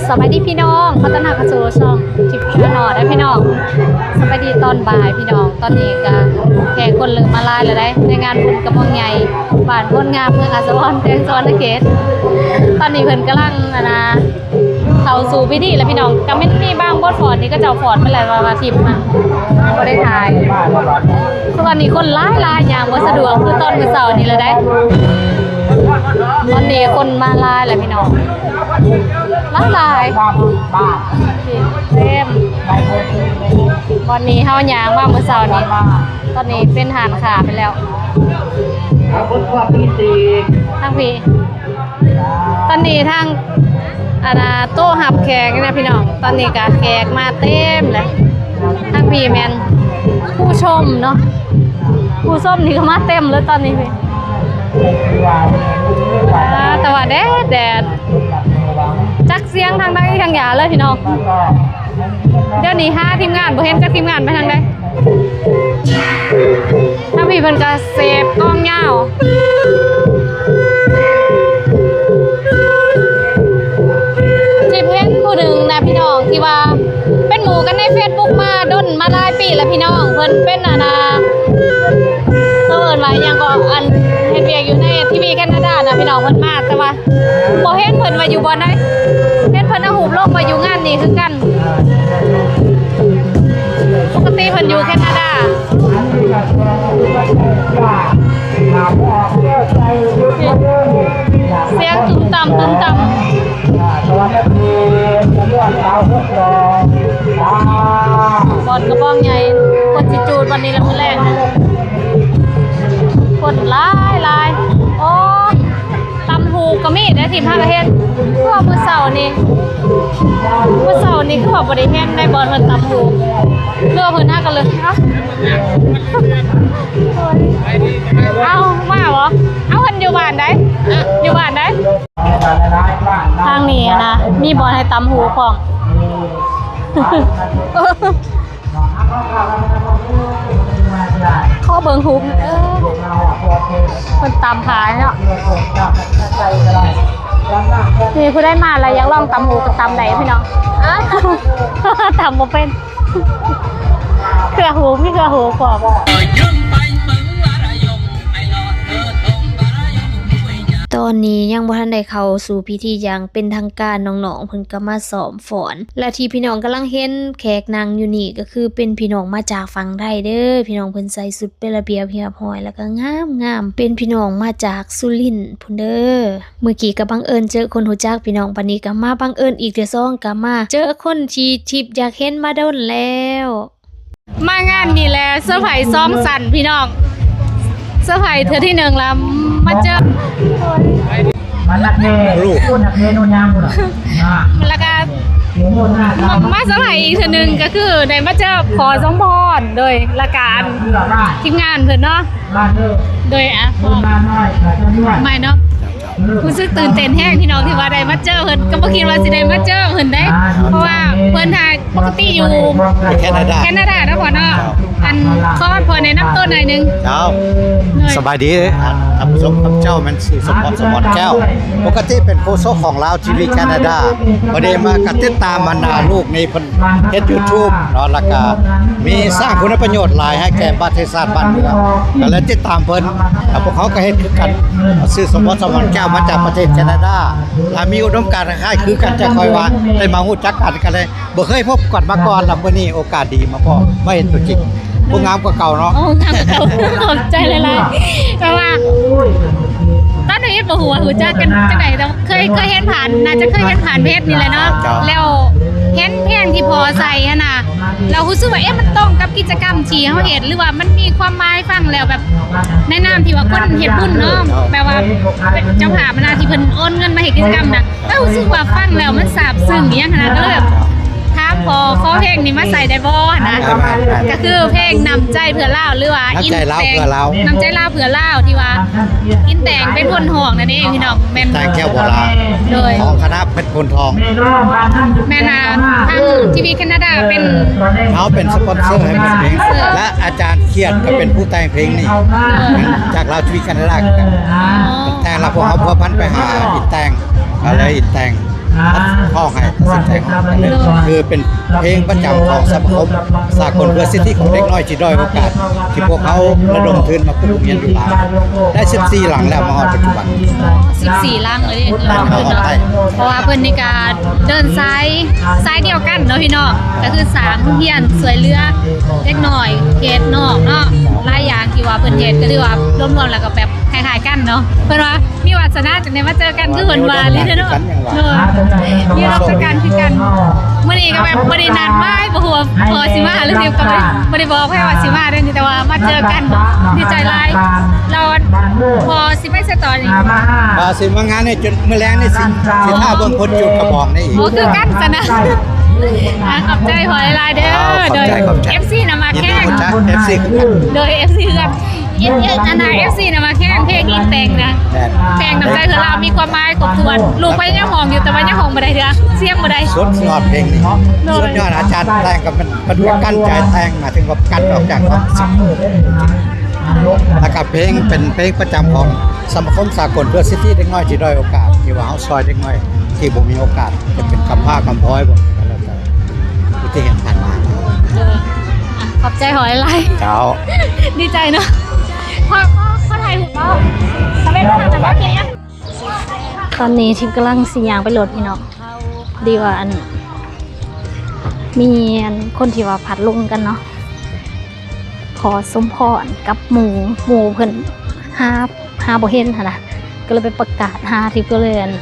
ສະບາຍດີພີ່ນ້ອງ ຂໍຕ້ອນຮັບເຂົ້າສູ່ຊ່ອງທິບຊາແນລເດີພີ່ນ້ອງ. ສະບາຍດີຕອນບ່າຍພີ່ນ້ອງ. ຕອນນີ້ກະແຂກຄົນເລີ່ມມາຫຼາຍແລ້ວເດ້ ໃນງານບຸນກະບອງໃຫຍ່ ບ້ານໂພນງາມ ເມືອງອາດສະວອນ ແຂວງສະຫວັນນະເຂດ. ຕອນນີ້ເພິ່ນກຳລັງ ອັນນ່າ ເຂົ້າສູ່ພິທີແລ້ວພີ່ນ້ອງ. ກະແມ່ນມີບາງບົດຟ້ອນທີ່ເຂົາເຈົ້າຟ້ອນໄປແລ້ວວ່າ ວ່າທິບຫັ້ນບໍ່ໄດ້ຖ່າຍ. ຄືຕອນນີ້ຄົນຫຼາຍໆ ຍ່າງບໍ່ສະດວກຄືຕອນມື້ເຊົ້ານີ້ແຫຼະເດ້. ຕອນນີ້ຄົນມາຫຼາຍແລ້ວພີ່ນ້ອງ ຫຼາຍໆ ເຕັມ. ບ່ອນນີ້ເຮົາຍ່າງມາມື້ເຊົ້ານີ້ ຕອນນີ້ເປັນຮ້ານຄ້າໄປແລ້ວ. ທາງພີ້ ຕອນນີ້ທາງ ອັນນ່າ ໂຕະຮັບແຂກນີ້ນະພີ່ນ້ອງ ຕອນນີ້ກະແຂກມາເຕັມແລ້ວ. ທາງພີ້ແມ່ນຜູ້ຊົມເນາະ ຜູ້ຊົມນີ້ກະມາເຕັມເລີຍຕອນນີ້. ອ່າ ແຕ່ວ່າແດດ ແດດ ຈັກສຽງທາງໃດທາງຢາເລີຍພີ່ນ້ອງ. ດຽວນີ້ຫາທີມງານບໍ່ເຫັນ ຈັກທີມງານໄປທາງໃດ. ທາງພີ້ເພິ່ນກະເສບກອງຍາວ ທີ່ເຫັນຜູ້ໜຶ່ງນະພີ່ນ້ອງ ທີ່ວ່າເປັນໝູ່ກັນໃນເຟສບຸກມາດົນ ມາຫຼາຍປີແລ້ວພີ່ນ້ອງ. ເພິ່ນເປັນ ອັນນ່າ ເຂົາເອີ້ນວ່າຫຍັງເກາະ ອັນເຮັດວຽກຢູ່ໃນທີວີແຄນາດານະພີ່ນ້ອງ. ເພິ່ນມາ ແຕ່ວ່າ ບໍ່ເຫັນເພິ່ນວ່າຢູ່ບ່ອນໃດ ເຫັນເພິ່ນເອົາຮູບລົງວ່າຢູ່ງານນີ້ຄືກັນ. ປົກກະຕິເພິ່ນຢູ່ແຄນາດາ. ສຽງຕຸ້ມຕ່ຳ ຕຸ້ມຕ່ຳ ບ່ອນກະບອງໃຫຍ່ ເພິ່ນຊິຈູດວັນນີ້ລະມື້ແລງ ຄົນຫຼາຍໆ. ໂອ້ ຕຳຫູກກະມີເດ້ ທີ່ພາກະເຮັດ. ຄືວ່າມື້ເຊົ້ານີ້ ມື້ເຊົ້ານີ້ຄືວ່າບໍ່ໄດ້ເຫັນໄດ້ບ່ອນເພິ່ນຕຳຫູກ ຄືວ່າເພິ່ນຫາກະເລີຍ ເອົ້າ ມາບໍ່? ເອົ້າ ເພິ່ນຢູ່ບ້ານໃດ? ຢູ່ບ້ານໃດ? ທາງນີ້ຫັ້ນນະ ມີບ່ອນໃຫ້ຕຳຫູກພ້ອມ. ຂໍເບິ່ງຫູກ ເອີ ເພິ່ນຕຳຂາຍເນາະ. ນີ້ຜູ້ໃດມາແລ້ວຢາກລອງຕຳຫູກກະຕຳໄດ້ພີ່ນ້ອງ. ຕຳບໍ່ເປັນ ເຄືອຫູກ ມີເຄືອຫູກພ້ອມ. ຕອນນີ້ຍັງບໍ່ທັນໄດ້ເຂົ້າສູ່ພິທີຢ່າງເປັນທາງການ ນ້ອງໆເພິ່ນກະມາຊ້ອມ ຟ້ອນ ແລະທີ່ພີ່ນ້ອງກຳລັງເຫັນແຂກນັ່ງຢູ່ນີ້ ກະຄືເປັນພີ່ນ້ອງມາຈາກຝັ່ງໄທເດີ. ພີ່ນ້ອງເພິ່ນໃສ່ຊຸດເປັນລະບຽບຮຽບຮ້ອຍ ແລະກະງາມໆ ເປັນພີ່ນ້ອງມາຈາກສຸລິນພຸ້ນເດີ. ມື້ກີ້ກະບັງເອີນເຈີຄົນຮູ້ຈັກພີ່ນ້ອງ ບາດນີ້ກະມາບັງເອີນອີກເທື່ອສອງ ກະມາເຈີຄົນທີ່ທິບຢາກເຫັນມາດົນແລ້ວ. ມາງານນີ້ແຫຼະ ເຊີໄພສອງຊັ້ນພີ່ນ້ອງ ເຊີໄພເທື່ອທີໜຶ່ງລະ ມາເຈີ ມານັກເລ ໂອ້ ນັກເລໂນຍາງພຸ້ນລະ ລະກະ ມາ ມາເຊີໄພອີກເທື່ອໜຶ່ງ ກະຄືໄດ້ມາເຈີພໍ່ສົມພອນ ໂດຍລະກະທີມງານເພິ່ນເນາະ ໂດຍ ອ່າ ມາເນາະ. ຮູ້ສຶກຕື່ນເຕັ້ນແຮງພີ່ນ້ອງ ທີ່ວ່າໄດ້ມາເຈີເພິ່ນ ກະບໍ່ຄິດວ່າຊິໄດ້ມາເຈີເພິ່ນເດ້ ເພາະວ່າເພິ່ນຫາກປົກກະຕິຢູ່ແຄນາດາ ແຄນາດາເນາະພໍ່ເນາະ. ອັນ ຂໍໃຫ້ພໍ່ແນະນຳໂຕໜ້ອຍໜຶ່ງ. ເຈົ້າ ໂດຍ ສະບາຍດີທ່ານຜູ້ຊົມ ຂ້າພະເຈົ້າແມ່ນຊື່ສົມພອນ ສະໝອນແກ້ວ ປົກກະຕິເປັນໂຄສົກຂອງລາວທີວີແຄນາດາ ພໍດີມາກະຕິດຕາມ ອັນນ່າ ລູກນີ້ເພິ່ນ ເຮັດຢູທູບເນາະ ແລ້ວກະມີສ້າງຄຸນປະໂຫຍດຫຼາຍໃຫ້ແກ່ປະເທດຊາດບ້ານເມືອງ ກະເລີຍຕິດຕາມເພິ່ນ ແລ້ວພວກເຮົາກະເຮັດຄືກັນ. ຊື່ສົມພອນ ສະໝອນແກ້ວ ມາຈາກປະເທດແຄນາດາ ລະມີອຸດົມການຄ້າຍຄືກັນ ຈະຄ່ອຍວ່າໄດ້ມາຮູ້ຈັກກັນ ກະເລີຍບໍ່ເຄີຍພົບກັນມາກ່ອນ ລະມື້ນີ້ໂອກາດດີມາພໍ້ ມາເຫັນຕົວຈິງ ຜູ້ງາມກວ່າເກົ່າເນາະ. ໂອ້ ງາມກວ່າເກົ່າ ຂອບໃຈຫຼາຍໆ. ແປວ່າ ຕອນນີ້ບໍ່ຮູ້ວ່າຮູ້ຈັກກັນຈັ່ງໃດ ແຕ່ເຄີຍ ເຄີຍເຫັນຜ່ານ ໜ້າຈະເຄີຍເຫັນຜ່ານເຟສນີ້ແຫຼະເນາະ. ເຈົ້າ ແລ້ວເຫັນເພງທີ່ພໍ່ໃສ່ຫັ້ນນະ ແລ້ວຮູ້ສຶກວ່າ ເອະ ມັນຕົງກັບກິດຈະກຳທີ່ເຮົາເຮັດ ຫຼືວ່າມັນມີຄວາມໝາຍ ຟັງແລ້ວແບບ ໃນນາມທີ່ວ່າຄົນເຮັດບຸນເນາະ ແບບວ່າເປັນເຈົ້າພາບຫັ້ນນະ ທີ່ເພິ່ນໂອນເງິນມາເຮັດກິດຈະກຳນະ ແລ້ວຮູ້ສຶກວ່າຟັງແລ້ວມັນຊາບຊຶ້ງອີ່ຫຍັງຫັ້ນນະ ກະເລີຍແບບ ຖາມຂໍ ຂໍເພງນີ້ມາໃສ່ໄດ້ບໍ່ຫັ້ນນະ. ກະຄືເພງນ້ຳໃຈເພື່ອລາວ ຫຼືວ່າ ນ້ຳໃຈລາວເພື່ອລາວ ນ້ຳໃຈລາວເພື່ອລາວ ທີ່ວ່າອິນແຕງເປັນຄົນຮ້ອງນັ້ນເອງພີ່ນ້ອງ. ແມ່ນ ແຕ່ງແກ້ວບົວລານ ໂດຍ ຂອງຄະນະເພັດໂພນທອງ. ແມ່ນ ອ່າ ທາງທີວີແຄນາດາເປັນ ເຮົາເປັນສະປອນເຊີໃຫ້ໝົດເອງ ແລະອາຈານຂຽນກະເປັນຜູ້ແຕ່ງເພງນີ້ ຈາກລາວທີວີແຄນາດາຄືກັນ. ເປັນແຕ່ງລະພວກເຮົາພົວພັນໄປຫາອິນແຕງ ກະເລີຍອິນແຕງ. ຮ້ອງໃຫ້ສິດໃຈຂອງເຮົາ ຄືເປັນເພງປະຈຳຂອງສະມາຄົມສາກົນເພື່ອສິດທິຂອງເດັກນ້ອຍທີ່ດ້ອຍໂອກາດ ທີ່ພວກເຮົາລະດົມທຶນມາປຸກໂຮງຮຽນຢູ່ລາວ ໄດ້ສິບສີ່ຫຼັງແລ້ວ ມາຮອດປັດຈຸບັນ ສິບສີ່ຫຼັງເລີຍເນາະ ເພາະວ່າເພິ່ນນີ້ກະເດີນສາຍ ສາຍດຽວກັນເນາະພີ່ນ້ອງ ກະຄືສ້າງໂຮງຮຽນ ຊ່ວຍເຫຼືອເດັກນ້ອຍເຂດນອກເນາະ ຫຼາຍຢ່າງທີ່ວ່າເພິ່ນເຮັດ ກະຖືວ່າລວມໆແລ້ວກະແບບຄ້າຍໆກັນເນາະ ເພິ່ນວ່າ ມີວາສະໜາຈັ່ງໄດ້ມາເຈີກັນ ຄືເພິ່ນວ່ານີ້ເນາະ ໂດຍ ມີວາສະໜາຄືກັນ ມື້ນີ້ກະແບບບໍ່ໄດ້ນັດມາ ບໍ່ຮູ້ວ່າພໍ່ຊິມາ ຫຼື ກະບໍ່ໄດ້ ບໍ່ໄດ້ບອກໃຜວ່າຊິມາເດ້ ແຕ່ວ່າມາເຈີກັນ ດີໃຈຫຼາຍ ແລ້ວພໍ່ຊິໄປໃສຕໍ່ນີ້ ວ່າຊິມາງານນີ້ຈົນມື້ແລງນີ້ ຊິ ຊິຖ້າເບິ່ງຄົນຈູດກະບອງນີ້ອີກ ໂອ້ ຄືກັນຊັ້ນນະ ອ່າ ຂອບໃຈພໍ່ຫຼາຍໆເດີ ເອົາ ຂອບໃຈ ຂອບໃຈ ເອັຟຊີນຳມາແຂ່ງ ເອັຟຊີຄືກັນ ໂດຍ ເອັຟຊີຄືກັນ ເອັນ ເອັນ ອັນນະ ເອັຟຊີນຳມາແຂ່ງເພງອີກແຕ່ງນະ ແມ່ນ ແພງນ້ຳໃຈເພື່ອລາວມີຄວາມໝາຍຄົບຖ້ວນ ລູກໄປຍັງຮ້ອງຢູ່ ແຕ່ວ່າຍັງຮ້ອງບໍ່ໄດ້ເທື່ອ ສຽງບໍ່ໄດ້ ສຸດຍອດເພງນີ້ ໂດຍ ສຸດຍອດ ອາຈານແຕ່ງກະເປັນ ເປັນການໃຈແຕ່ງ ໝາຍເຖິງວ່າກັນອອກຈາກຄວາມ ແລ້ວກະເພງເປັນເພງປະຈຳຂອງສະມາຄົມສາກົນເພື່ອສິດທິເດັກນ້ອຍທີ່ດ້ອຍໂອກາດ ທີ່ວ່າເຮົາຊ່ອຍເດັກນ້ອຍທີ່ບໍ່ມີໂອກາດ ຈະເປັນກຳພ້າກຳພ້ອຍບໍ່ ກະແລ້ວແຕ່ ທີ່ເຫັນຜ່ານມາ ໂດຍ ອ່ະ ຂອບໃຈພໍ່ຫຼາຍໆ ເຈົ້າ ດີໃຈເນາະ ຂໍ ຂໍ ຂໍຖ່າຍຮູບເອົາ ຕອນນີ້ທິບກຳລັງຊິຍ່າງໄປລົດພີ່ນ້ອງ ພໍດີວ່າອັນ ມີອັນຄົນທີ່ວ່າພັດຫຼົງກັນເນາະ ຂໍສົມພອນກັບໝູ່ ໝູ່ເພິ່ນຫາ ຫາບໍ່ເຫັນຫັ້ນນະ ກະເລີຍໄປປະກາດຫາ ທິບກະເລີຍອັນ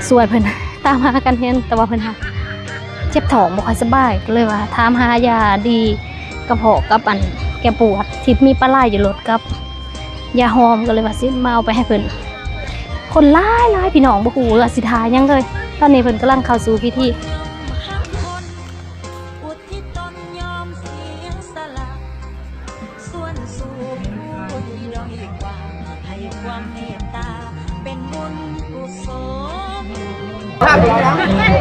ຊ່ວຍເພິ່ນຕາມຫາກັນເຫັນ ແຕ່ວ່າເພິ່ນຫາເຈັບທ້ອງບໍ່ຄ່ອຍສະບາຍ ກະເລີຍວ່າຖາມຫາຢາດີກະເພາະກັບອັນແກ້ປວດ ທີ່ມີປາໄລຢູ່ລົດກັບຢາຫອມ ກະເລີຍວ່າຊິມາເອົາໄປໃຫ້ເພິ່ນ ຄົນຫຼາຍໆ ພີ່ນ້ອງ ບໍ່ຮູ້ວ່າຊິຖ້າຫຍັງເລີຍ ຕອນນີ້ເພິ່ນກຳລັງເຂົ້າສູ່ພິທີ.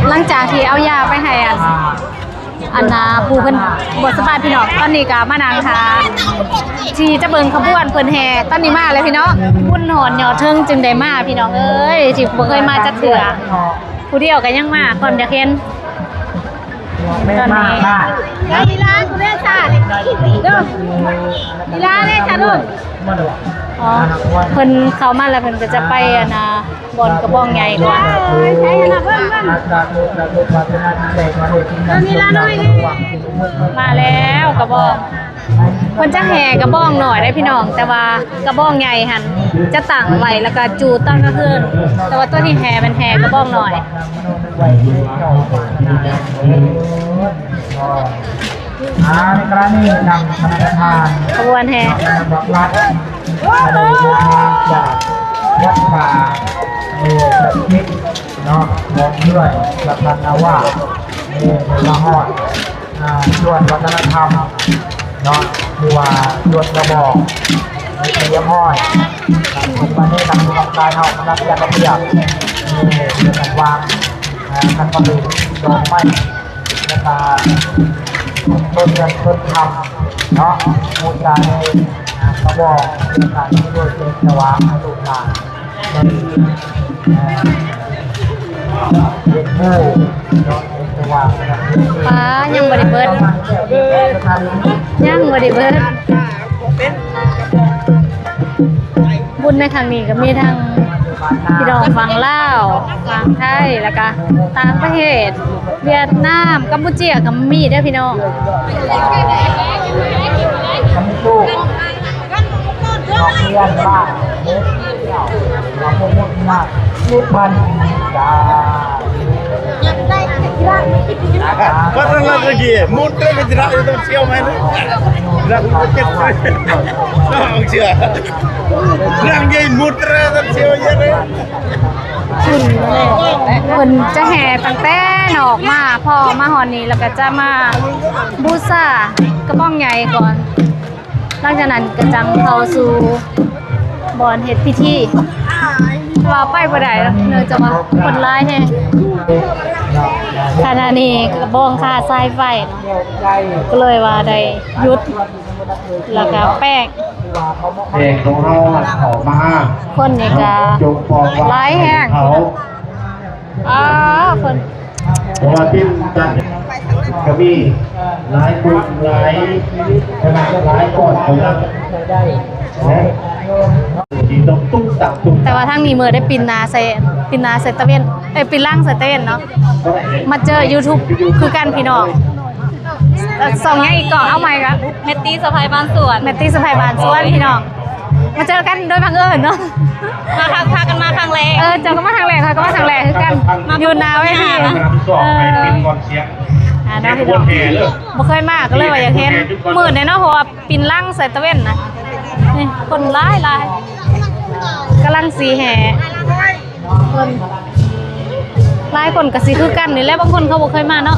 ຫຼັງຈາກທີ່ເອົາຢາໄປໃຫ້ອັນ ອັນນາ ຜູ້ເພິ່ນບໍ່ສະບາຍພີ່ນ້ອງ ຕອນນີ້ກະມານັ່ງຖ້າທີ່ຈະເບິ່ງຂະບວນເພິ່ນແຫ່ ຕອນນີ້ມາແລ້ວພີ່ນ້ອງ ບຸນຮອດຍອດເທິງຈຶ່ງໄດ້ມາພີ່ນ້ອງເອີຍ ທີ່ບໍ່ເຄີຍມາຈັກເທື່ອ ຜູ້ດຽວກະຍັງມາ ຄວາມຢາກເຫັນ ຕອນນີ້ ເດີ ລີລາ ເດີ ເດີ ລີລາເດ້ຊະເດີ ອໍ ເພິ່ນເຂົ້າມາແລ້ວເພິ່ນກະຈະໄປອັນນາ ບ່ອນກະບອງໃຫຍ່ກ່ອນ ໃສຫັ້ນນະ ເບິ່ງ ເບິ່ງ ເດີ ລີລານ້ອຍ ມາແລ້ວກະບອງ ເພິ່ນຈະແຫ່ກະບອງນ້ອຍເດ້ພີ່ນ້ອງ ແຕ່ວ່າກະບອງໃຫຍ່ຫັ້ນຈະຕັ້ງໄວ້ ແລ້ວກະຈູດຕອນກາງຄືນ ແຕ່ວ່າໂຕທີ່ແຫ່ແມ່ນແຫ່ກະບອງນ້ອຍ ອ່າ ໃນຂະນະນີ້ນຳຄະນະປະທານຂະບວນແຫ່ ນຳບັກລັດ ມາໂດຍເດີນທາງຈາກວັດປ່າ ເອີ ສັກສິດເນາະ ຂອງເຮືອນລະພັນນາວາ ເອີ ມາຮອດ ອ່າ ສວນວັດທະນະທຳເນາະ ຫຼືວ່າສວນກະບອງ ເປັນທີ່ຮຽບຮ້ອຍ ປັດຈຸບັນນີ້ທາງກອງການເຮົາກຳລັງຈັດລະບຽບ ເອີ ເປັນການວາງ ອ່າ ຄັນປະຕູດອກໄມ້ ແລ້ວກະຕົ້ນເງິນຕົ້ນຄຳເນາະ ບູຊາໃນ ອ່າ ກະບອງ ເປັນການຊ່ວຍເສດສະຫວ່າງໃຫ້ລູກຫຼານ ເອີ ເຮັດຮູ້ເນາະ ເຮັດສະຫວ່າງ ປ້າ ຍັງບໍ່ໄດ້ເບິດ ຍັງບໍ່ໄດ້ເບິດ. ບຸນໃນຄັ້ງນີ້ກະມີທັງພີ່ນ້ອງຝັ່ງລາວ ຝັ່ງໄທ ແລ້ວກະຕ່າງປະເທດ ຫວຽດນາມ ກຳປູເຈຍກະມີເດີພີ່ນ້ອງ Pasangan lagi, muter ke jerak itu siau main. Jerak itu kecil. Nah, siau. Jerak dia muter siau aja deh. ເພິ່ນຈະແຫ່ຕັ້ງແຕ່ນອກມາ ພໍມາຮອດນີ້ແລ້ວກະຈະມາບູຊາກະບອງໃຫຍ່ກ່ອນ ຫຼັງຈາກນັ້ນກະຈັ່ງເຂົ້າສູ່ບ່ອນເຮັດພິທີ ແຕ່ວ່າໄປບໍ່ໄດ້ເນາະ ເນື່ອງຈາກວ່າຄົນຫຼາຍແຮງ. ຂະນະນີ້ກະບອງຄາສາຍໄຟເນາະ ກະເລີຍວ່າໄດ້ຢຸດ ແລ້ວກະແປ້ງ ແຂກຂອງເຮົາເຂົ້າມາ ຄົນນີ້ກະຫຼາຍແຮງ. ເຂົາ ອ້າວ ເພິ່ນ ເພາະວ່າທີມຊາດກໍມີຫຼາຍກຸ່ມ ຫຼາຍຄະນະ ຫຼາຍກ້ອນກຳລັງ ແລະ ທີ່ຕ້ອງຕຸ້ມຕາມຕຸ້ມ ແຕ່ວ່າທາງນີ້ເມີໄດ້ປິ່ນໜ້າໃສ່ ປິ່ນໜ້າໃສ່ຕາເວັນ ເອີຍ ປິ່ນຫຼັງໃສ່ຕາເວັນເນາະ ມາເຈີຢູທູບຄືກັນພີ່ນ້ອງ. ເອີ ຊ່ອງຫຍັງອີກເກາະ? ເອົາໃໝ່ກະ ແມັດຕີສະໃພ້ບ້ານສວນ ແມັດຕີສະໃພ້ບ້ານສວນພີ່ນ້ອງ ມາເຈີກັນໂດຍບັງເອີນເນາະ ມາຄັ້ງ ພາກັນມາຄັ້ງແລກ ເອີ ເຈົ້າກໍມາຄັ້ງແລກ ຂ້ອຍກໍມາຄັ້ງແລກຄືກັນ ຢູ່ໜ້າເວທີ ເອີ ອ່າເນາະ ພີ່ນ້ອງ ບໍ່ເຄີຍມາກໍເລີຍວ່າຢາກເຫັນ ມືດແດ່ເນາະ ເພາະວ່າປິ່ນຫຼັງໃສ່ຕາເວັນນະ ນີ້ ຄົນຫຼາຍໆ ກຳລັງຊິແຫ່ ເພິ່ນ ຫຼາຍຄົນກໍຊິຄືກັນນີ້ແຫຼະ ບາງຄົນເຂົາບໍ່ເຄີຍມາເນາະ.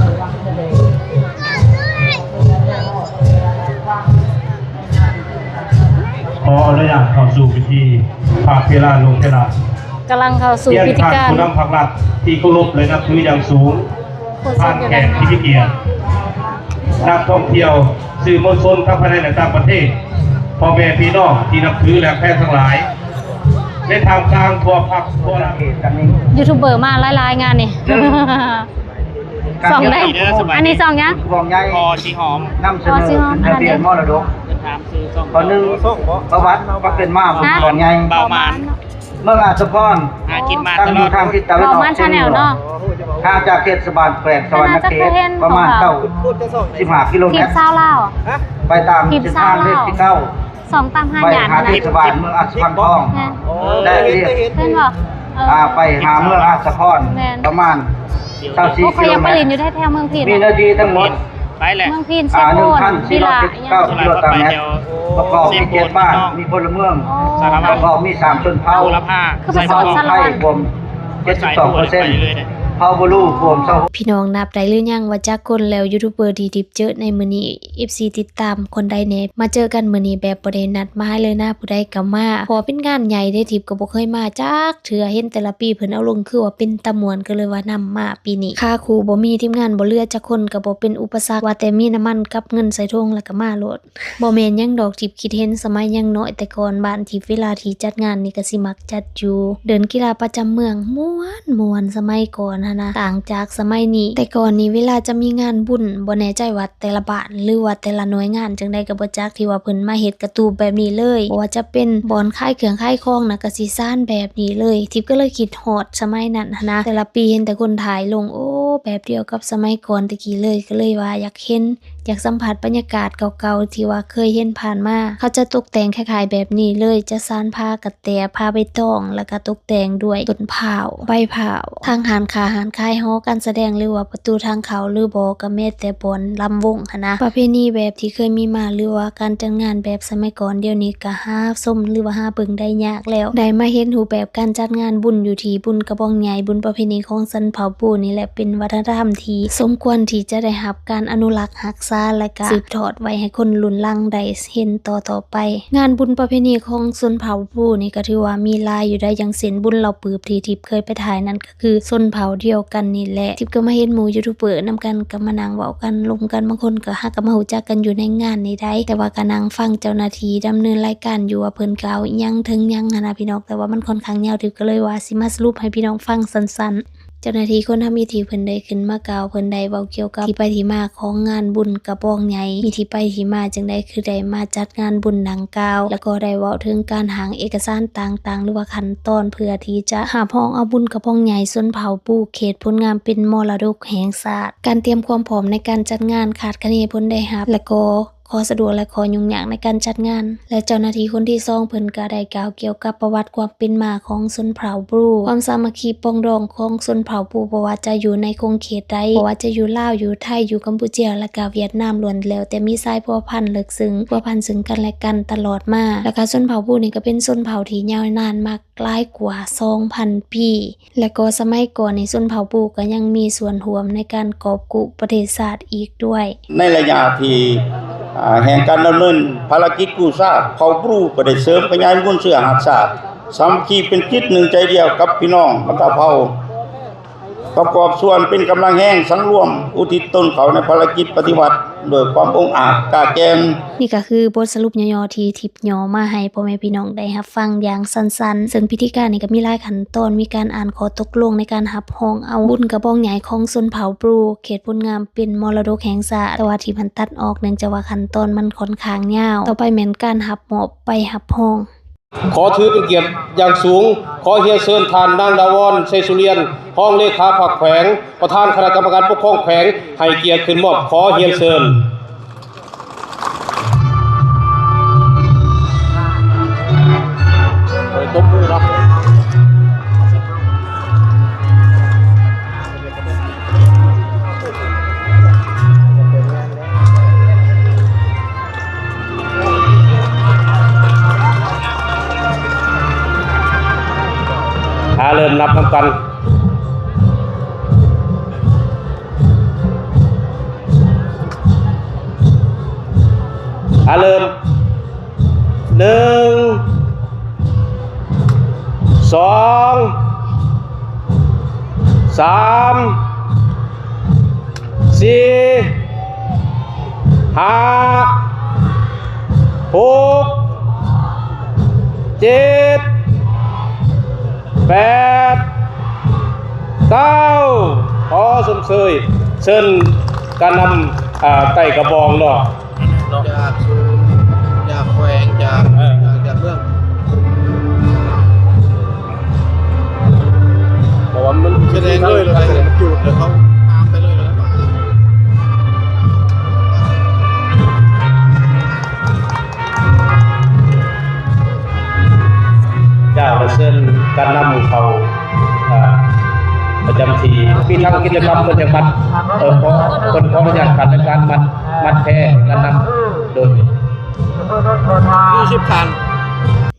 ຂໍອະນຸຍາດເຂົ້າສູ່ພິທີພະເຖລານຸເຖລະ ກຳລັງເຂົ້າສູ່ພິທີການ ທ່ານຜູ້ນຳພັກລັດທີ່ເຄົາລົບ ແລະ ນັບຖືຢ່າງສູງ. ທ່ານແຂກທີ່ມີກຽດ, ນັກທ່ອງທ່ຽວ, ສື່ມວນຊົນທັງພາຍໃນ ແລະ ຕ່າງປະເທດ, ພໍ່ແມ່ພີ່ນ້ອງທີ່ນັບຖື ແລະ ແຟນທັງຫຼາຍ, ໃນທ່າມກາງທົ່ວພັກທົ່ວລາວ. ຢູທູບເບີມາຫຼາຍໆ ງານນີ້ ຊ່ອງໃດ? ອັນນີ້ຊ່ອງຫຍັງ? ພອສີຫອມ ນຳສະເໜີຂຶ້ນທະບຽນມໍລະດົກ. ຂໍ້ໜຶ່ງ ປະຫວັດຄວາມເປັນມາຂອງ ຮະ? ບ່ອນໃຫຍ່ ບ່າວມານ ເມືອງອາດສະພອນ ຫາກິນມາ ຕັ້ງຢູ່ທາງທິດຕາເວັນອອກ ບໍ່ມານຊາແນລເນາະ ຫ່າງຈາກເທດສະບານແຂວງສະຫວັນນະເຂດປະມານເກົ້າສິບຫ້າກິໂລແມັດ ທີມຊາວລາວ ໄປຕາມເສັ້ນທາງເລກທີເກົ້າ ສອງຕາມຫາຍານ ໄປຫາເທດສະບານເມືອງອາດສະພອນທອງ ແມ່ນ ແລະ ເຫັນບໍ່? ອ່າ ໄປຫາເມືອງອາດສະພອນ ແມ່ນ ປະມານຊາວສີ່ກິໂລແມັດ ຂ້ອຍຢາກໄປຫຼິ້ນຢູ່ແຖວເມືອງພີນ ມີເນື້ອທີ່ທັງໝົດ ໄປແຫຼະ ເມືອງພີນ ເຊໂປນ ວິລະ ໜຶ່ງພັນສີ່ຮ້ອຍເຈັດສິບເກົ້າກິໂລແມັດ ປະກອບມີເຈັດບ້ານ ມີພົນລະເມືອງ ປະກອບມີສາມຊົນເຜົ່າ ຄືບໍ່ສອດສະຫຼອນ ລະໄທລວມເຈັດສິບສອງເປີເຊັນ ເຜົ່າບລູຮວມຊາວຫົກ. ພີ່ນ້ອງນັບໄດ້ຫຼືຍັງວ່າຈັກຄົນແລ້ວ ຢູທູບເບີທີ່ທິບເຈີໃນມື້ນີ້? ເອັຟຊີຕິດຕາມຄົນໃດແດ່? ມາເຈີກັນມື້ນີ້ແບບບໍ່ໄດ້ນັດໝາຍເລີຍນະ ຜູ້ໃດກໍມາ ເພາະວ່າເປັນງານໃຫຍ່ເດ້ ທິບກໍບໍ່ເຄີຍມາຈັກເທື່ອ ເຫັນແຕ່ລະປີເພິ່ນເອົາລົງ ຄືວ່າເປັນຕາມ່ວນ ກໍເລີຍວ່ານຳມາປີນີ້ ຄາຄູ່ບໍ່ມີ ທີມງານບໍ່ເຫຼືອຈັກຄົນ ກໍບໍ່ເປັນອຸປະສັກ ວ່າແຕ່ມີນ້ຳມັນກັບເງິນໃສ່ຖົງແລ້ວກໍມາໂລດ. ບໍ່ແມ່ນຫຍັງດອກ ທິບຄິດເຫັນສະໄໝຍັງນ້ອຍແຕ່ກ່ອນ ບ້ານທິບເວລາທີ່ຈັດງານນີ້ກໍຊິມັກຈັດຢູ່ ເດີ່ນກິລາປະຈຳເມືອງ ມ່ວນໆ ສະໄໝກ່ອນຫັ້ນນະ ຕ່າງຈາກສະໄໝນີ້ ແຕ່ກ່ອນນີ້ເວລາຈະມີງານບຸນ ບໍ່ແນ່ໃຈວ່າແຕ່ລະບ້ານ ຫຼືວ່າແຕ່ລະໜ່ວຍງານຈັ່ງໃດກໍບໍ່ຈັກ ທີ່ວ່າເພິ່ນມາເຮັດກະຕູບແບບນີ້ເລີຍ ບໍ່ວ່າຈະເປັນບ່ອນຂາຍເຄື່ອງຂາຍຂອງນະ ກໍຊິຊານແບບນີ້ເລີຍ ທິບກໍເລີຍຄິດຮອດສະໄໝນັ້ນຫັ້ນນະ ແຕ່ລະປີເຫັນແຕ່ຄົນຖ່າຍລົງ ໂອ້ ແບບດຽວກັບສະໄໝກ່ອນແຕ່ກີ້ເລີຍ ກໍເລີຍວ່າຢາກເຫັນ ຢາກສຳຜັດບັນຍາກາດເກົ່າໆ ທີ່ວ່າເຄີຍເຫັນຜ່ານມາ ເຂົາຈະຕົກແຕ່ງຄ້າຍໆແບບນີ້ເລີຍ ຈະຊານຜ້າກະແຕ ຜ້າໃບຕອງ ແລ້ວກະຕົກແຕ່ງດ້ວຍຕົ້ນພ້າວ ໃບພ້າວ ທາງຮ້ານຄ້າ ຮ້ານຂາຍ ຫໍການສະແດງ ຫຼືວ່າປະຕູທາງເຂົ້າ ຫຼືບໍ່ກໍແມ້ແຕ່ບ່ອນລຳວົງຫັ້ນນະ. ປະເພນີແບບທີ່ເຄີຍມີມາ ຫຼືວ່າການຈັດງານແບບສະໄໝກ່ອນ ດຽວນີ້ກະຫາຊົມ ຫຼືວ່າຫາເບິ່ງໄດ້ຍາກແລ້ວ ໄດ້ມາເຫັນຮູບແບບການຈັດງານບຸນຢູ່ທີ່ບຸນກະບອງໃຫຍ່ ບຸນປະເພນີຂອງຊົນເຜົ່າປູນີ້ແຫຼະ ເປັນວັດທະນະທຳທີ່ສົມຄວນທີ່ຈະໄດ້ຮັບການອະນຸລັກ ຮັກສາ ແລະກະສືບທອດໄວ້ໃຫ້ຄົນລຸ້ນຫຼັງໄດ້ເຫັນຕໍ່ໆໄປ. ງານບຸນປະເພນີຂອງຊົນເຜົ່າປູນີ້ກໍຖືວ່າມີຫຼາຍຢູ່ໃດ໋ ຢ່າງເຊັ່ນ ບຸນເຫຼົ່າປຶບທີ່ທິບເຄີຍໄປຖ່າຍນັ້ນກໍຄືຊົນເຜົ່າດຽວກັນນີ້ແຫຼະ. ທິບກໍມາເຫັນໝູ່ຢູທູບເບີນຳກັນກໍມານັ່ງເວົ້າກັນລົມກັນ ບາງຄົນກໍຫາກໍມາຮູ້ຈັກກັນຢູ່ໃນງານນີ້ໃດ໋ ແຕ່ວ່າກໍນັ່ງຟັງເຈົ້າໜ້າທີ່ດຳເນີນລາຍການຢູ່ວ່າເພິ່ນກ່າວອີ່ຫຍັງເຖິງຫຍັງຫັ້ນນະພີ່ນ້ອງ ແຕ່ວ່າມັນຂ້ອນຂ້າງຍາວ ທິບກໍເລີຍວ່າຊິມາສະຫຼຸບໃຫ້ພີ່ນ້ອງຟັງສັ້ນໆ. ເຈົ້າໜ້າທີ່ຄົນທຳອິດທີ່ເພິ່ນໄດ້ຂຶ້ນມາກ່າວ ເພິ່ນໄດ້ເວົ້າກ່ຽວກັບທີ່ໄປທີ່ມາຂອງງານບຸນກະບອງໃຫຍ່ ມີທີ່ໄປທີ່ມາຈັ່ງໃດ ຄືໄດ້ມາຈັດງານບຸນດັ່ງກ່າວ ແລ້ວກໍໄດ້ເວົ້າເຖິງການຮ່າງເອກະສານຕ່າງໆ ຫຼືວ່າຂັ້ນຕອນ ເພື່ອທີ່ຈະຮັບຮອງເອົາບຸນກະບອງໃຫຍ່ຊົນເຜົ່າປູເຂດໂພນງາມເປັນມໍລະດົກແຫ່ງຊາດ, ການຕຽມຄວາມພ້ອມໃນການຈັດງານ, ຄາດຄະເນຜົນໄດ້ຮັບ ແລ້ວກໍ ຂໍ້ສະດວກ ແລະ ຂໍ້ຫຍຸ້ງຍາກໃນການຈັດງານ ແລະ ເຈົ້າໜ້າທີ່ຄົນທີສອງເພິ່ນກໍໄດ້ກ່າວກ່ຽວກັບປະຫວັດຄວາມເປັນມາຂອງຊົນເຜົ່າບຣູ, ຄວາມສາມັກຄີປອງດອງຂອງຊົນເຜົ່າບຣູ ບໍ່ວ່າຈະຢູ່ໃນຂົງເຂດໃດ, ບໍ່ວ່າຈະຢູ່ລາວ, ຢູ່ໄທ, ຢູ່ກຳປູເຈຍ ແລະ ກະຫວຽດນາມ ລ້ວນແລ້ວແຕ່ມີສາຍພົວພັນເລິກເຊິ່ງ, ພົວພັນເຊິ່ງກັນແລະກັນຕະຫຼອດມາ. ແລະ ກະຊົນເຜົ່າບຣູນີ້ກໍເປັນຊົນເຜົ່າທີ່ຍາວນານມາ ຫຼາຍກວ່າສອງພັນປີ ແລະກໍສະໄໝກ່ອນນີ້ ຊົນເຜົ່າບຣູກໍຍັງມີສ່ວນຮ່ວມໃນການກອບກູ້ປະເທດຊາດອີກດ້ວຍ. ໃນໄລຍະທີ່ ອ່າ ແຫ່ງການດຳເນີນພາລະກິດກູ້ຊາດ ເຜົ່າບຣູກໍໄດ້ເສີມຂະຫຍາຍມູນເຊື້ອຮາກຊາດ ສາມັກຄີເປັນຈິດໜຶ່ງໃຈດຽວກັບພີ່ນ້ອງບັນດາເຜົ່າ ປະກອບສ່ວນເປັນກຳລັງແຮງສັງລວມ ອຸທິດຕົນເຂົ້າໃນພາລະກິດປະຕິວັດ ດ້ວຍຄວາມອົງອາດກ້າແກ່ງ. ນີ້ກໍຄືບົດສະຫຼຸບຫຍໍ້ໆທີ່ທິບຫຍໍ້ມາໃຫ້ພໍ່ແມ່ພີ່ນ້ອງໄດ້ຮັບຟັງຢ່າງສັ້ນໆ, ເຊິ່ງພິທີການນີ້ກໍມີຫຼາຍຂັ້ນຕອນ, ມີການອ່ານຂໍ້ຕົກລົງໃນການຮັບຮອງເອົາບຸນກະບອງໃຫຍ່ຂອງຊົນເຜົ່າບຣູ ເຂດໂພນງາມເປັນມໍລະດົກແຫ່ງຊາດ, ແຕ່ວ່າທີ່ມັນຕັດອອກເນື່ອງຈາກວ່າຂັ້ນຕອນມັນຂ້ອນຂ້າງຍາວ. ຕໍ່ໄປແມ່ນການຮັບມອບໃບຮັບຮອງ. ຂໍຖືເປັນກຽດຢ່າງສູງ, ຂໍຮຽນເຊີນທ່ານນາງ ດາວອນ ໄຊສຸລຽນ ຮອງເລຂາພັກແຂວງ ປະທານຄະນະກຳມະການປົກຄອງແຂວງ ໃຫ້ກຽດຂຶ້ນມອບ. ຂໍຮຽນເຊີນ. ເອີ ຕົບມືເນາະ. ຫາເລີ່ມນັບນຳກັນ. ຫາເລີ່ມ. ໜຶ່ງ ສອງ ສາມ ສີ່ ຫ້າ ຫົກ ເຈັດ ແປດ ເກົ້າ. ຂໍຊົມເຊີຍ ເຊີນການນຳ ອ່າ ໄຕ້ກະບອງເນາະ. ຈາກສູນ ຈາກແຂວງ ຈາກ ເອີ ຈາກ ຈາກເມືອງ ເພາະວ່າມັນສະແດງເລີຍ ແລ້ວມັນຈູດ ແລ້ວເຂົາຕາມໄປເລີຍ ແລ້ວ ເຈົ້າ ແລະ ເຊີນການນຳເຂົ້າ ເອີ ປະຈຳທີ່. ມີທັງກິດຈະກຳເພິ່ນຈະມັດ ເອີ ຂໍ ເພິ່ນຂໍອະນຸຍາດຂັ້ນໃນການມັດ ມັດແພການນຳໂດຍ ມີສິບທ່ານ.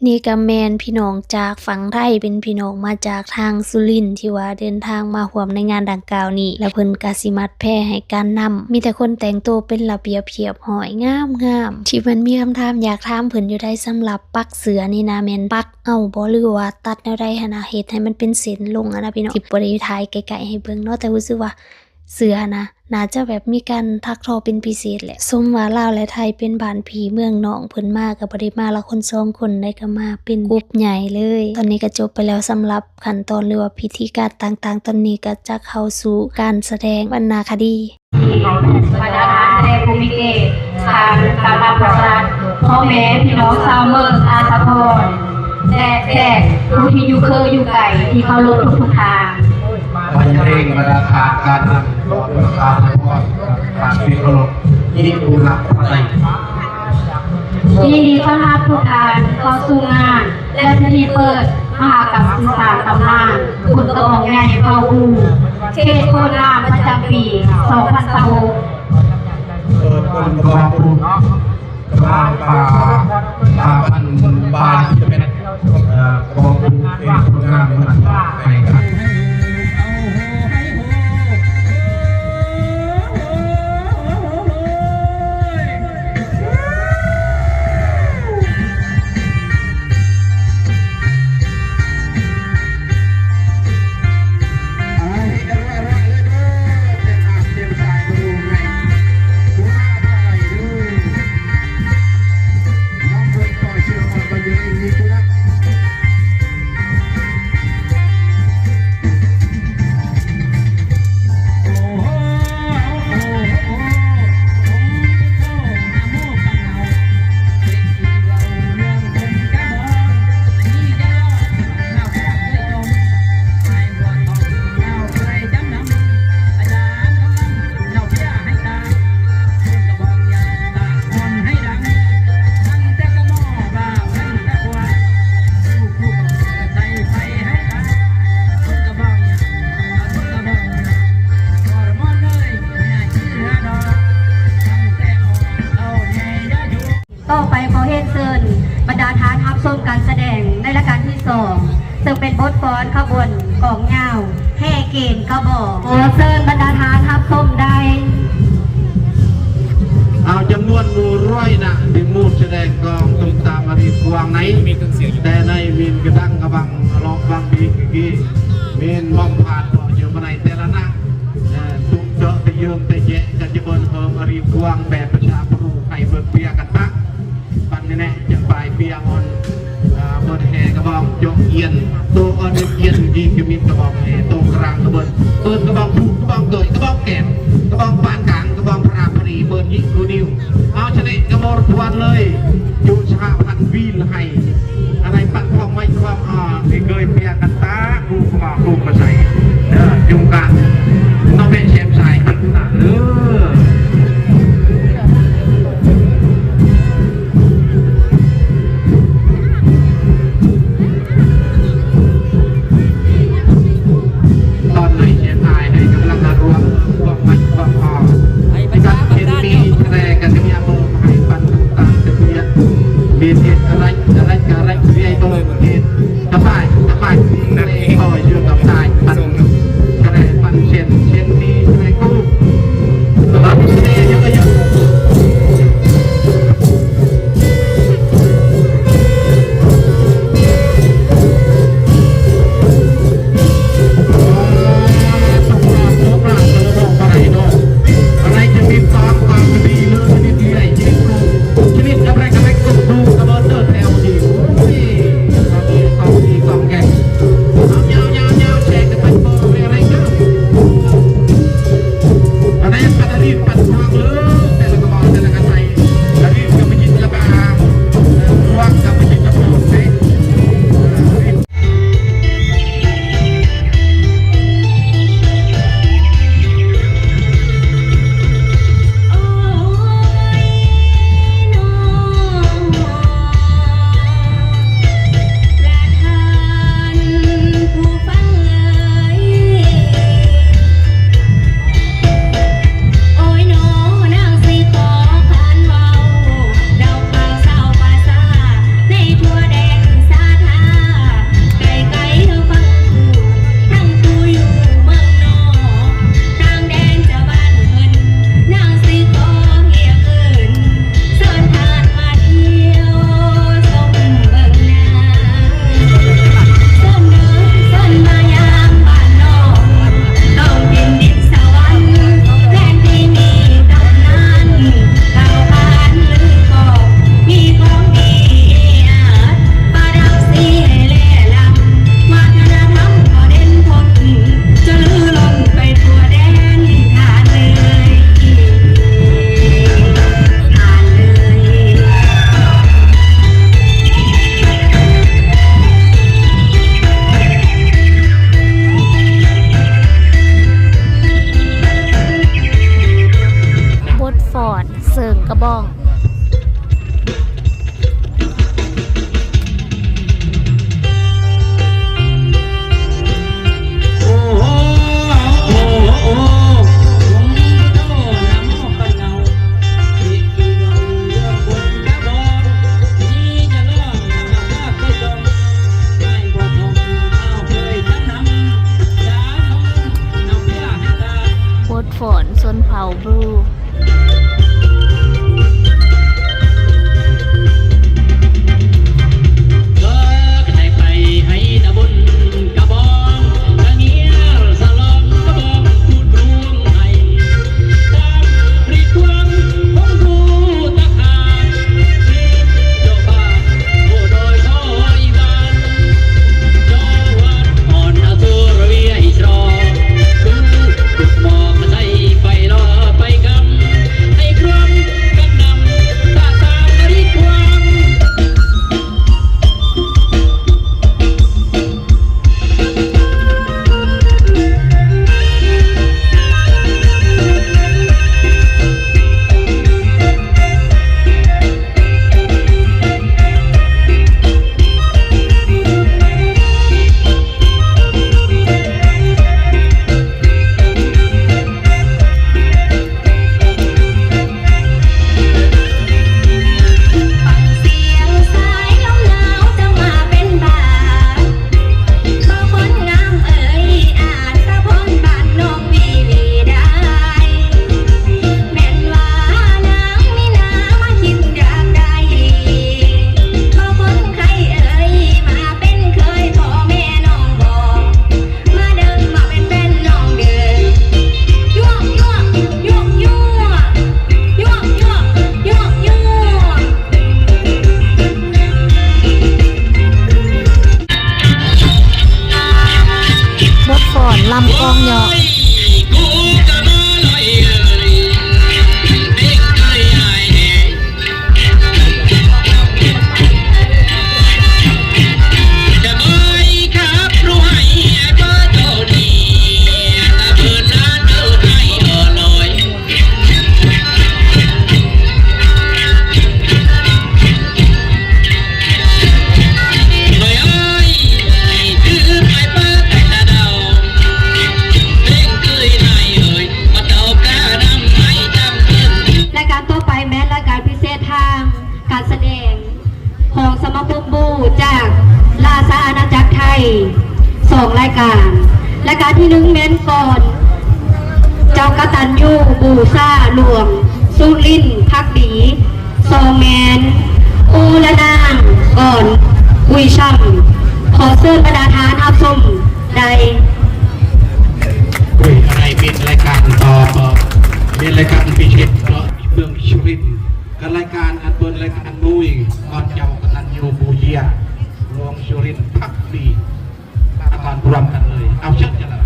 ນີ້ກໍແມ່ນພີ່ນ້ອງຈາກຝັ່ງໄທ ເປັນພີ່ນ້ອງມາຈາກທາງສຸລິນ ທີ່ວ່າເດີນທາງມາຮ່ວມໃນງານດັ່ງກ່າວນີ້ ແລ້ວເພິ່ນກໍຊິມັດແພໃຫ້ການນຳ. ມີແຕ່ຄົນແຕ່ງໂຕເປັນລະບຽບຮຽບຮ້ອຍ ງາມໆ. ທີ່ມັນມີຄຳຖາມຢາກຖາມເພິ່ນຢູ່ໃດ ສຳລັບປັກເສື້ອນີ້ນະ ແມ່ນປັກເອົາບໍ່ ຫຼືວ່າຕັດແນວໃດຫັ້ນນະ ເຮັດໃຫ້ມັນເປັນເສັ້ນລົງຫັ້ນນະ ພີ່ນ້ອງ. ທີ່ບໍ່ໄດ້ຖ່າຍໃກ້ໆໃຫ້ເບິ່ງເນາະ ແຕ່ຮູ້ສຶກວ່າເສື້ອຫັ້ນນະ ໜ້າຈະແບບມີການຖັກທໍ້ເປັນພິເສດແຫຼະ. ສົມວ່າລາວ ແລະ ໄທເປັນບ້ານພີ່ເມືອງນ້ອງ, ເພິ່ນມາກໍບໍ່ໄດ້ມາລະຄົນສອງຄົນໃດ, ກໍມາເປັນກຸ່ມໃຫຍ່ເລີຍ. ຕອນນີ້ກໍຈົບໄປແລ້ວສຳລັບຂັ້ນຕອນ ຫຼືວ່າພິທີການຕ່າງໆ. ຕອນນີ້ກໍຈະເຂົ້າສູ່ການສະແດງວັນນາຄະດີ. ບັນດາທ່ານແຂກຜູ້ມີກຽດ, ທ່ານກຳມະປະສານ, ພໍ່ແມ່ພີ່ນ້ອງຊາວເມືອງອາດສະພອນ ແລະ ແຂກຜູ້ທີ່ຢູ່ເຄີຢູ່ໄກທີ່ເຄົາລົບທຸກໆທ່ານ. ບັນດາທ່ານກຳມະປະສານ ທ່ານທີ່ເຄົາລົບທີ່ເຄົາລົບ. ຍິນດີຕ້ອນຮັບທຸກທ່ານເຂົ້າສູ່ງານ ແລະ ພິທີເປີດມະຫະກຳສືບສານຕຳນານບຸນກະບອງໃຫຍ່ເຜົ່າອູ ເຂດໂພນງາມປະຈຳປີສອງພັນຊາວຫົກ. ເປີດບຸນກະບອງປູ ກະບອງປາ ປາພັນບາດ ເປັນ ເອີ ກະບອງເປັນຜົນງານເມືອງໄທ. ຕໍ່ໄປຂໍຮຽນເຊີນບັນດາທ່ານຮັບຊົມການສະແດງໃນລາຍການທີສອງ ເຊິ່ງເປັນບົດຟ້ອນຂະບວນກອງຍາວແຫ່ເກນກະບອງ. ຂໍເຊີນບັນດາທ່ານຮັບຊົມໄດ້. ເອົາຈຳນວນໝູ່ຮ້ອຍນະ ທີ່ໝູ່ສະແດງກອງຕຸມຕາມາຣີກວາງໃນ ແຕ່ໃນມີນກະດັງກະບັງລອບບັງບີກະກີ ມີນມອມຜ່ານເກາະຢູ່ມາໃນແຕ່ລະນະ ເອີ ຕຸກເຈາະຕະເຢິງຕະແຍະກະຈະເບິ່ນເຮີມອາຣີ ກວາງແບບປະຊາບຣູ ໃຫ້ເບິ່ງເປຍກັນຕະ ປັນແນ່ໆ ຈະປາຍເປຍອ່ອນ ເອີ ເບິ່ງແຫ່ກະບອງ ຈົກອຽນ ໂຕອ່ອນອຽນ ດີກະມີກະບອງແຫ່ ໂຕກະລາງກະເບິ່ງ ເບິ່ງກະບອງພູ ກະບອງເກີຍ ກະບອງແກມ ກະບອງປານກາງ ກະບອງປະຣາບປະຣີ ເບິ່ງຍິງກູນິວ ເອົາຊະເນກະໂມຣະພວນເລີຍ ຢູ່ສະຫະພັນວີລໄຮ ອາໄລປັນຂອງໄວ້ຄວາມອາ ທີ່ເກີຍເປຍກັນຕາ ຄູກະໝໍຄູກະໄຊ ເດີ ຈຸງກະ ນ້ອງແມ່ແຊມຊາຍ ເດີ. ຕອນໃນເຂດອ້າຍໃຫ້ກຳລັງມາລວມພວກມັນພວກອອກ ໃຫ້ປະຊາ ກັບເຂດ ປະຊາ ມີແສດງກັນເປັນຍາມໂມງ ໃຫ້ປັນຕາມລະບຽບ ມີເຂດອາໄລ ອາໄລກະໄລ ເຂດ ສະບາຍ ສະບາຍ ເຂດ ຂໍເຊີນກັບຕາຍ ປັນ ກະໄລ ປັນເຊັ່ນ ເຊັ່ນນີ້ ໃຫ້ກູ ບົດຟ້ອນເຊີງກະບອງ. ບົດຟ້ອນຊົນເຜົ່າບຣູ. ມອກໃສ່ໄປລໍໄປກຳ ຂອງລາຍການ ລາຍການທີໜຶ່ງແມ່ນກອນເຈົ້າກະຕັນຍູບູຊາຫຼວງສຸລິນພັກດີ, ສອງແມ່ນໂອລະນາງກອນກຸຍຊ່ຳ. ຂໍເຊີນບັນດາທ່ານຮັບຊົມໄດ້. ອຸ້ຍ ອັນໃດເປັນລາຍການຕໍ່ ເປັນລາຍການພິເສດເນາະ ເມືອງສຸລິນ ກັບລາຍການອັນເປີດລາຍການມຸ້ຍ ກອນເຈົ້າກະຕັນຍູປູເຢຍ ຫຼວງສຸລິນພັກດີ ມາກ່ອນພວມກັນເລີຍ. ເອົາ ເຊີນເຈົ້າລະ.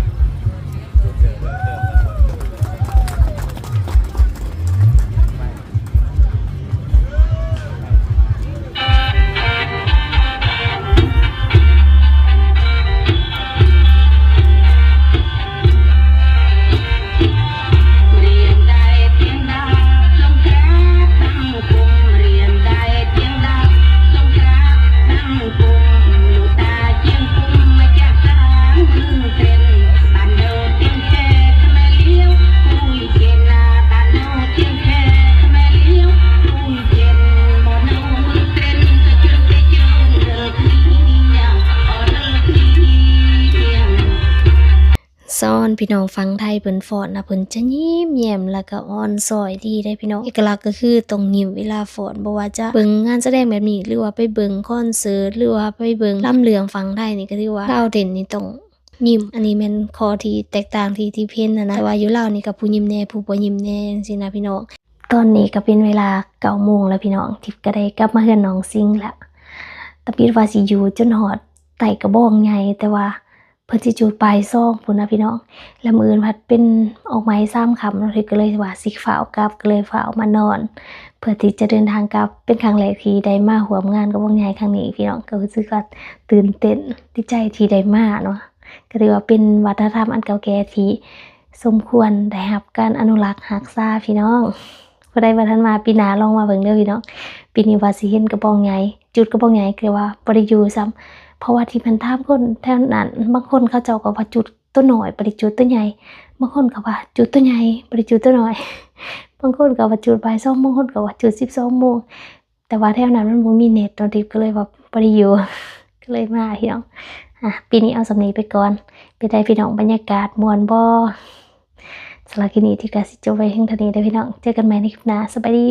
ສ່ວນພີ່ນ້ອງຝັ່ງໄທເພິ່ນຟ້ອນນະ ເພິ່ນຈະຍິ້ມແຍ້ມ ແລ້ວກໍອ່ອນຊ້ອຍດີເດ້ພີ່ນ້ອງ. ເອກະລັກກໍຄືຕ້ອງຍິ້ມເວລາຟ້ອນ ບໍ່ວ່າຈະເບິ່ງງານສະແດງແບບນີ້ ຫຼືວ່າໄປເບິ່ງຄອນເສີດ ຫຼືວ່າໄປເບິ່ງລຳເລື່ອງຝັ່ງໄທນີ້ ກໍຖືວ່າລາວເຕັ້ນນີ້ຕ້ອງຍິ້ມ. ອັນນີ້ແມ່ນຂໍ້ທີ່ແຕກຕ່າງທີ່ ທີ່ເຫັນຫັ້ນນະ ແຕ່ວ່າຢູ່ລາວນີ້ກໍຜູ້ຍິ້ມແດ່ ຜູ້ບໍ່ຍິ້ມແດ່ ຈັ່ງຊີ້ນະພີ່ນ້ອງ. ຕອນນີ້ກໍເປັນເວລາເກົ້າໂມງແລ້ວພີ່ນ້ອງ ທິບກໍໄດ້ກັບມາເຮືອນນ້ອງຊິງແລ້ວ. ຕາປິດວ່າຊິຢູ່ຈົນຮອດໃຕ້ກະບອງໃຫຍ່ ແຕ່ວ່າເພິ່ນຊິຈຸດບ່າຍສອງພຸ້ນນະພີ່ນ້ອງ. ແລ້ວມື້ອື່ນພັດເປັນອອກໃໝ່ສາມຄ່ຳເນາະ ທິບກໍເລີຍວ່າຊິຟ້າວກັບ ກໍເລີຍຟ້າວມານອນ ເພື່ອທີ່ຈະເດີນທາງກັບ. ເປັນຄັ້ງແລກທີ່ໄດ້ມາຮ່ວມງານກະບອງໃຫຍ່ຄັ້ງນີ້ພີ່ນ້ອງ ກໍຮູ້ສຶກວ່າຕື່ນເຕັ້ນ ດີໃຈທີ່ໄດ້ມາເນາະ. ກໍຖືວ່າເປັນວັດທະນະທຳອັນເກົ່າແກ່ທີ່ສົມຄວນໄດ້ຮັບການອະນຸລັກຮັກສາພີ່ນ້ອງ. ຜູ້ໃດບໍ່ທັນມາ ປີໜ້າລອງມາເບິ່ງເດີພີ່ນ້ອງ. ປີນີ້ວ່າຊິເຫັນກະບອງໃຫຍ່ ຈຸດກະບອງໃຫຍ່ ແຕ່ວ່າບໍ່ໄດ້ຢູ່ຊ້ຳ ເພາະວ່າທີ່ເພິ່ນຖາມຄົນແຖວນັ້ນ ບາງຄົນເຂົາເຈົ້າກໍວ່າຈຸດໂຕນ້ອຍ ບໍ່ໄດ້ຈຸດໂຕໃຫຍ່ ບາງຄົນກໍວ່າຈຸດໂຕໃຫຍ່ ບໍ່ໄດ້ຈຸດໂຕນ້ອຍ ບາງຄົນກໍວ່າຈຸດບ່າຍສອງໂມງ ບາງຄົນກໍວ່າຈຸດສິບສອງໂມງ. ແຕ່ວ່າແຖວນັ້ນມັນບໍ່ມີເນັດເນາະ ທິບກໍເລີຍວ່າບໍ່ໄດ້ຢູ່ ກໍເລີຍມາພີ່ນ້ອງ. ອ່ະ ປີນີ້ເອົາສ່ຳນີ້ໄປກ່ອນ. ເປັນໃດພີ່ນ້ອງ ບັນຍາກາດມ່ວນບໍ່? ສຳລັບຄລິບນີ້ ທິບກໍຊິຈົບໄວ້ພຽງເທົ່ານີ້ເດີພີ່ນ້ອງ. ເຈີກັນໃໝ່ໃນຄລິບໜ້າ. ສະບາຍດີ.